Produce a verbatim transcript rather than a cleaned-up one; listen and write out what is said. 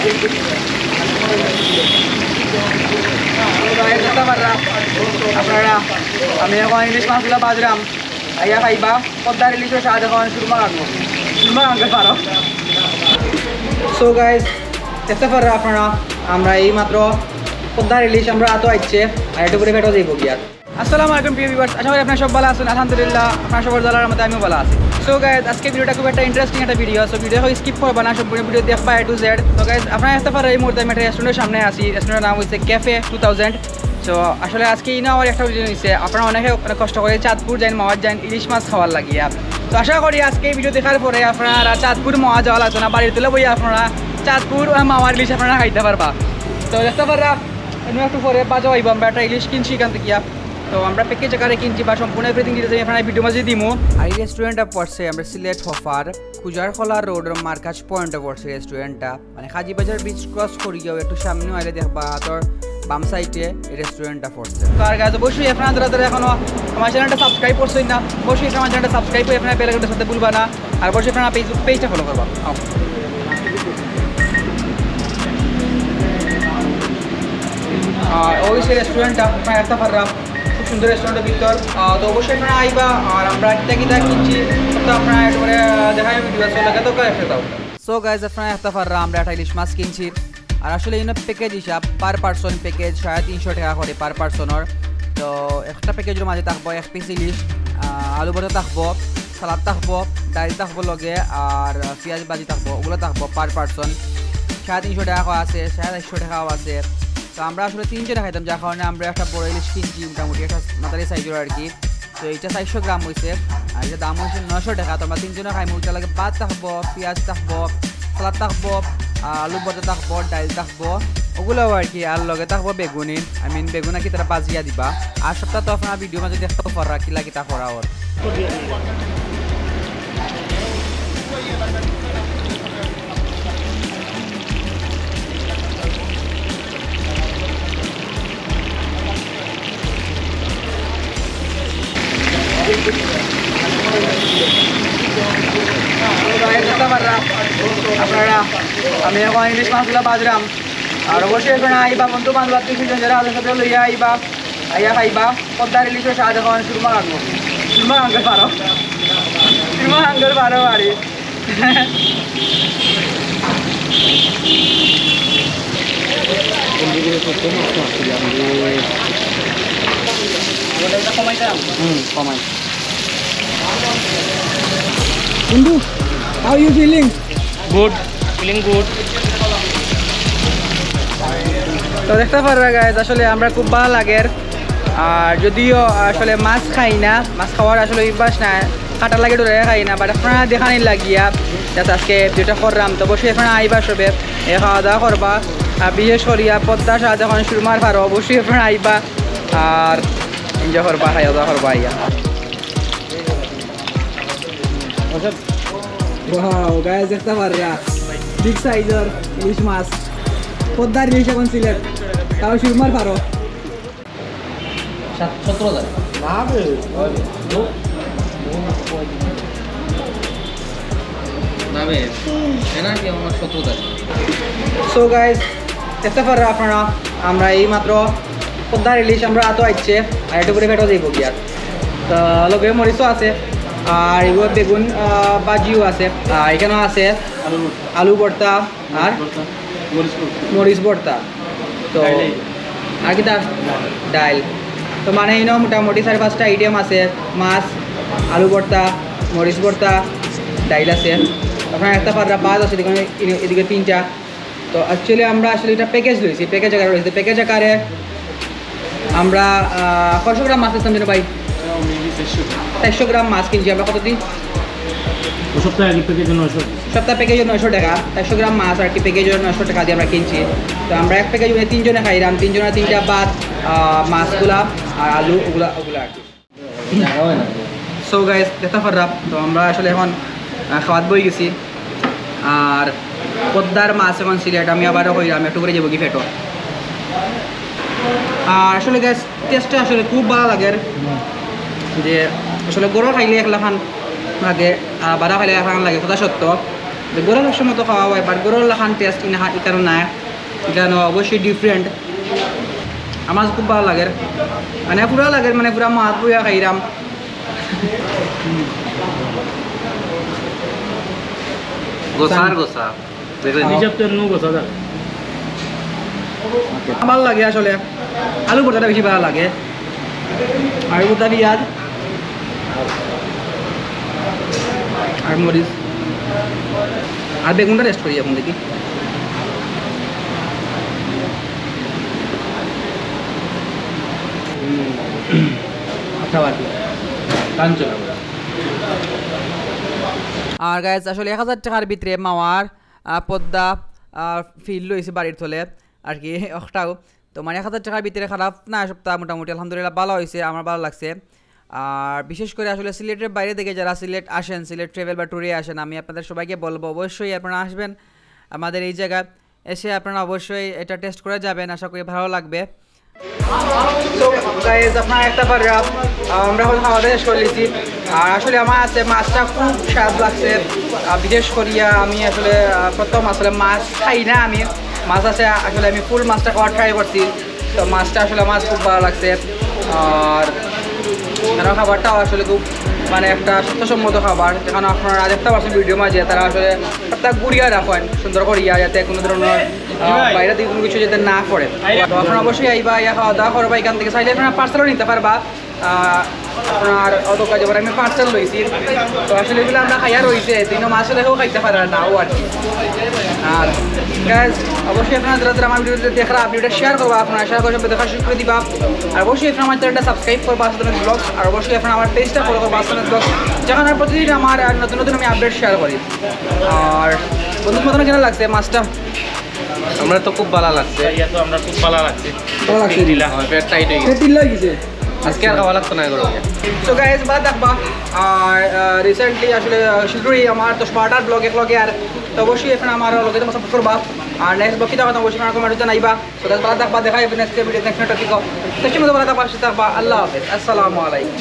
তো guys, দেখতা পাররা আপনারা, আমি এখন ইলিশ মাছগুলা বাজরাম, আইয়া খাইবা পদ্মার ইলিশর স্বাদ এখন সুরমা গাঙ্গ, সুরমা গাঙ্গর পারো। So guys, দেখতা পাররা আপনারা, আমরা এই মাত্র পদ্মার ইলিশ আমরা আতো আইছে, আর একটু করে পেটও যাইব গিয়া। আসসালামু আলাইকুম প্রিয় ভিউয়ার্স, আশা করি আপনারা সব ভালো আছেন। আলহামদুলিল্লাহ, আপনারা সবার দোয়ায় আমার মতে আমিও ভালো আছি। So guys, আজকে ভিডিওটা খুব একটা ইন্টারেস্টিং একটা ভিডিও, so ভিডিও skip করবা না, সম্পূর্ণ ভিডিও দেখবা A to Z। তো guys, আপনারা দেখতা পাররা এই মুহূর্তে আমি একটা রেস্টুরেন্টের সামনে আছি, রেস্টুরেন্টের নাম হইছে Cafe two thousand। তো আসলে আজকে ইনো আমার একটা রিজন হইছে, আপনারা অনেকে অনেক কষ্ট করে চাঁদপুর যাইন, মাওয়াত যাইন ইলিশ মাছ খাওয়ার লাগিয়া। তো আশা করি আজকে এই ভিডিও দেখার পরে আপনারা চাঁদপুর মাওয়া যাওয়া লাগতো না, বাড়ির তুলে বইয়া আপনারা চাঁদপুর আর মাওয়ার ইলিশ আপনারা খাইতা পারবা। তো দেখতা পাররা, এমনি একটু পরে বাজা অইব, আমরা একটা ইলিশ কিনছি এখান থেকে গিয়া। তো আমরা প্যাকেজ আকারে কিনছি বা সম্পূর্ণ এভরিথিং ডিটেলস আমি আপনারা ভিডিও মাঝে দিমু। আর এই রেস্টুরেন্টটা পড়ছে আমরা সিলেট হফার কুজারখলা রোডর মার্কাজ পয়েন্টে পড়ছে রেস্টুরেন্টটা, মানে কাজী বাজার ব্রিজ ক্রস করিয়াও একটু সামনে আইলে দেখবা হাতর বাম সাইডে এই রেস্টুরেন্টটা পড়ছে। তো আর guys, অবশ্যই আপনারা যারা যারা এখনো আমার চ্যানেলটা সাবস্ক্রাইব করছেন না, অবশ্যই আমার চ্যানেলটা সাবস্ক্রাইব করে আপনারা বেল আইকনটা সাথে ভুলবা না, আর অবশ্যই আপনারা পেজ, পেজটা ফলো করবা। আর ওই সে রেস্টুরেন্টটা আপনারা দেখতা পাররা, খুব সুন্দর রেস্টুরেন্টের ভিতর। আহ, তো অবশ্যই আপনারা আইবা, আর আমরা কিতা কিতা কিনছি তো আপনারা একবারে, আহ, দেখাই ভিডিও আছে, লাগে তো একসাথে দাও। So guys, আপনারা দেখতা পাররা আমরা একটা ইলিশ মাছ কিনছি, আর আসলে ইনো প্যাকেজ হিসাব, পার পার্সন প্যাকেজ সাড়ে তিনশো টাকা করে পার পার্সনর। তো একটা প্যাকেজর মাঝে থাকবো এক পিস ইলিশ, আহ, আলু ভর্তা থাকবো, সালাদ থাকবো, ডাইল থাকবো লগে, আর পিঁয়াজ ভাজি থাকবো, ওগুলো থাকবো পার পার্সন। সাড়ে তিনশো টাকা আছে, সাড়ে চারশো টাকাও আছে। তো আমরা আসলে তিনজনে খাইতাম, যার কারণে আমরা একটা বড় ইলিশ কিনছি, মোটামুটি একটা মাঝারি সাইজর আর কি। তো এটা চারশো গ্রাম হইছে, আর এটা দাম হইছে নয়শো টাকা। তো আমরা তিনজনে খাইমু, ওইটা লাগে ভাত থাকবো, পিঁয়াজ থাকবো, সালাদ থাকবো, আর আলু ভর্তা থাকবো, ডাইল থাকবো, ওগুলাও আর কি। আর লগে থাকবো বেগুনি, I mean বেগুন আর কি তারা ভাজিয়া দিবা। আর সবটা তো আপনারা ভিডিও মাঝে দেখতাও পাররা কিলা কিতা করা ওর। আপনারা, আমি এখন ইলিশ মাছগুলা বাজরাম, আর অবশ্যই আপনারা আইবা, বন্ধু বান্ধব আত্মীয় স্বজন যারা আছে সবরে লইয়া আইবা, আইয়া খাইবা। পদ্মার ইলিশর স্বাদ এখন সুরমা গাঙ্গ, সুরমা গাঙ্গর পারো, সুরমা গাঙ্গর পারো বাড়ি। হুম, কমাই। বন্ধু, how you feeling? Good, feeling good. তো দেখতা পাররা guys, আসলে আমরা খুব ভালা লাগের। আর যদিও আসলে মাছ খাই না, মাছ খাওয়ার আসলে অভ্যাস নাই, কাটার লাগি ডরে খাই না, but আপনারা দেখানির লাগিয়া just আজকে ভিডিওটা করলাম। তো অবশ্যই আপনারা আইবা সবে, এ খাওয়া দাওয়া করবা, আর বিশেষ করিয়া পদ্মার স্বাদ এখন সুরমার পারো, অবশ্যই আপনারা আইবা আর এনজয় করবা, খাওয়া দাওয়া করবা আইয়া। Wow, guys, দেখতা পাররা বিগ সাইজর ইলিশ মাছ, পদ্মার ইলিশ এখন সিলেট, তাও সুরমার পারো। সাত, সতেরো হাজার। না বে। না বে, এনার কি আমার সতেরো হাজার। So guys, দেখতা পাররা আপনারা, আমরা এই মাত্র পদ্মার ইলিশ আমরা আতো আইছে, আর একটু করে পেটও যাইব গিয়া। তো লগে মরিচও আছে, আর এগুলো বেগুন, আহ, ভাজিও আছে, আর এখানেও আছে আলু ভর্তা। আলু ভর্তা। আর? মরিচ ভর্তা। মরিচ ভর্তা। তো ডাইল। আর কিতা? ডাইল। তো মানে ইনো মোটামুটি চারি পাঁচটা আইটেম আছে, মাছ, আলু ভর্তা, মরিচ ভর্তা, ডাইল আছে। আপনারা দেখতা পাররা ভাত আছে, এদিকে, এদিকে তিনটা। তো actually আমরা আসলে এটা প্যাকেজ লইছি, প্যাকেজ আকারে লইছি। প্যাকেজ আকারে আমরা, আহ, কয়শো গ্রাম মাছ নিতাম যেন ভাই? চারশো গ্রাম মাছ কিনছি আমরা। কত দি? ও সপ্তাহে আগে প্যাকেজে নয়শো। সপ্তাহ প্যাকেজে নয়শো টাকা, চারশো গ্রাম মাছ আর কি প্যাকেজে নয়শো টাকা দিয়ে আমরা কিনছি। তো আমরা এক প্যাকেজ মানে তিনজনে খাইলাম, তিনজনে তিনটা ভাত, আহ, মাছগুলা আর আলু ওগুলা, ওগুলা আর কি। So guys, দেখতা পাররা, তো আমরা আসলে এখন, আহ, খাওয়াত বই গেছি। আর পদ্মার মাছ এখন সিলেট, আমি আবারও কইলাম একটু করে যাইব কি পেটো। আর আসলে guys, টেস্টটা আসলে খুব ভালা লাগের, যে আসলে ঘরো খাইলে এক লাখান লাগে, আর বারা খাইলে এক লাখান লাগে, কথা সত্য। ঘরর সব সময় তো খাওয়া অয়, but ঘরর লাখান টেস্ট ইখানো নাই। ইখানো অবশ্যই ডিফারেন্ট। আমার খুব ভালা লাগের, মানে পুরা লাগের, মানে পুরা মাত বইয়া খাইরাম। গোসা আর গোসা। দেখলেন? হিসাব তো নু গোসা যার। ভালা লাগে আসলে, আলু ভর্তাটা বেশি ভালা লাগে। আর ভর্তা, পিয়াজ আর মরিচ আর বেগুনটা টেস্ট করি এখন, দেখি। হুম। আচ্ছা, বাকি কাঞ্চন। আর গাইস, আসলে এক হাজার টেকার ভিতরে মাওয়ার আহ, পর্দা ফিল লইছে বাড়ির তলে আর কি অখটাও। তো মানে এক হাজার টেকার ভিতরে খারাপ না, সবটা মোটামুটি আলহামদুলিল্লাহ ভালা অইছে, আমার ভালা লাগছে। আর বিশেষ করি আসলে সিলেটের বাইরে থাকি যারা সিলেট আসেন, সিলেট ট্রাভেল বা ট্যুরে আসেন, আমি আপনাদের সবাইকে বলবো অবশ্যই আপনারা আসবেন আমাদের এই জায়গায়, এসে আপনারা অবশ্যই এটা টেস্ট করে যাবেন, আশা করি ভালা লাগবে। তো গাইস, আপনারা দেখতা পাররা, আমরা এখন খাওয়া দাওয়া শেষ করিলিছি। আর আসলে আমার আছে মাছটা খুব স্বাদ লাগছে। আহ, বিশেষ করিয়া আমি আসলে, আহ, প্রথম আসলে মাছ খাই না আমি, মাছ আছে আসলে আমি ফুল মাছটা খাওয়ার ট্রাই করছি। তো মাছটা আসলে আমার খুব ভালা লাগছে। আর তারার খাবারটাও আসলে খুব মানে একটা স্বাস্থ্যসম্মত খাবার, যেখানো আপনারা দেখতা পারছেন ভিডিওর মাঝে তারা আসলে একটা গুড়িয়া রাখেন সুন্দর করিয়া, যাতে কোনো ধরনের আহ, বাইরে থাকি কোনো কিছু যাতে না পড়ে। তো আপনারা অবশ্যই আইবা, আইয়া খাওয়া দাওয়া করবা, এখান থাকি চাইলে আপনারা পার্সেলও নিতা পারবা। আহ, আপনার অত কাজে পরে আমি পার্সেল লইছি। তো আসলে এগুলো আমরা খাইয়া রইছে, তিনও মাস হলেও খাইতা পাররা না, ও আর কি। আর গাইস, অবশ্যই আপনারা যারা যারা আমার ভিডিওটা দেখরা, ভিডিওটা শেয়ার করবা, আপনারা শেয়ার করে সবাই দেখার সুযোগ করে দিবা। আর অবশ্যই আপনারা আমার চ্যানেলটা সাবস্ক্রাইব করবা আসাদ আহমেদ ব্লগস, আর অবশ্যই আপনারা আমার পেজটা ফলো করবা আসাদ আহমেদ ব্লগস, যেখানো প্রতিদিন আমার আহ, নতুন নতুন আমি আপডেট শেয়ার করি। আর বন্ধুর মতন কেন লাগছে মাছটা? আমরা তো খুব ভালা লাগছে। ইয়া তো আমরা খুব ভালা লাগছে। ভালা লাগছে। ঢিলা। আমার পেট টাইট হয়ে গেছে। ঢিলা হয়ে গেছে। আজকে আর খাওয়া লাগতো না এগুলো। তো গাইস, ভালা থাকবা। আর রিসেন্টলি আসলে আহ, শীঘ্রই আমার দশ বারোটার ব্লগ এক লগে, আর তো অবশ্যই এখন আমার লগে তোমার সাপোর্ট করবা। আর নেক্সট ব্লগ কিতা কথা অবশ্যই আমার কমেন্টে জানাইবা। তো গাইস, ভালা থাকবা, দেখা হবে নেক্সট ভিডিও, নেক্সট টপিক। তো সেই মতো ভালা থাকবা, সুস্থ থাকবা। আল্লাহ হাফেজ, আসসালামু আলাইকুম।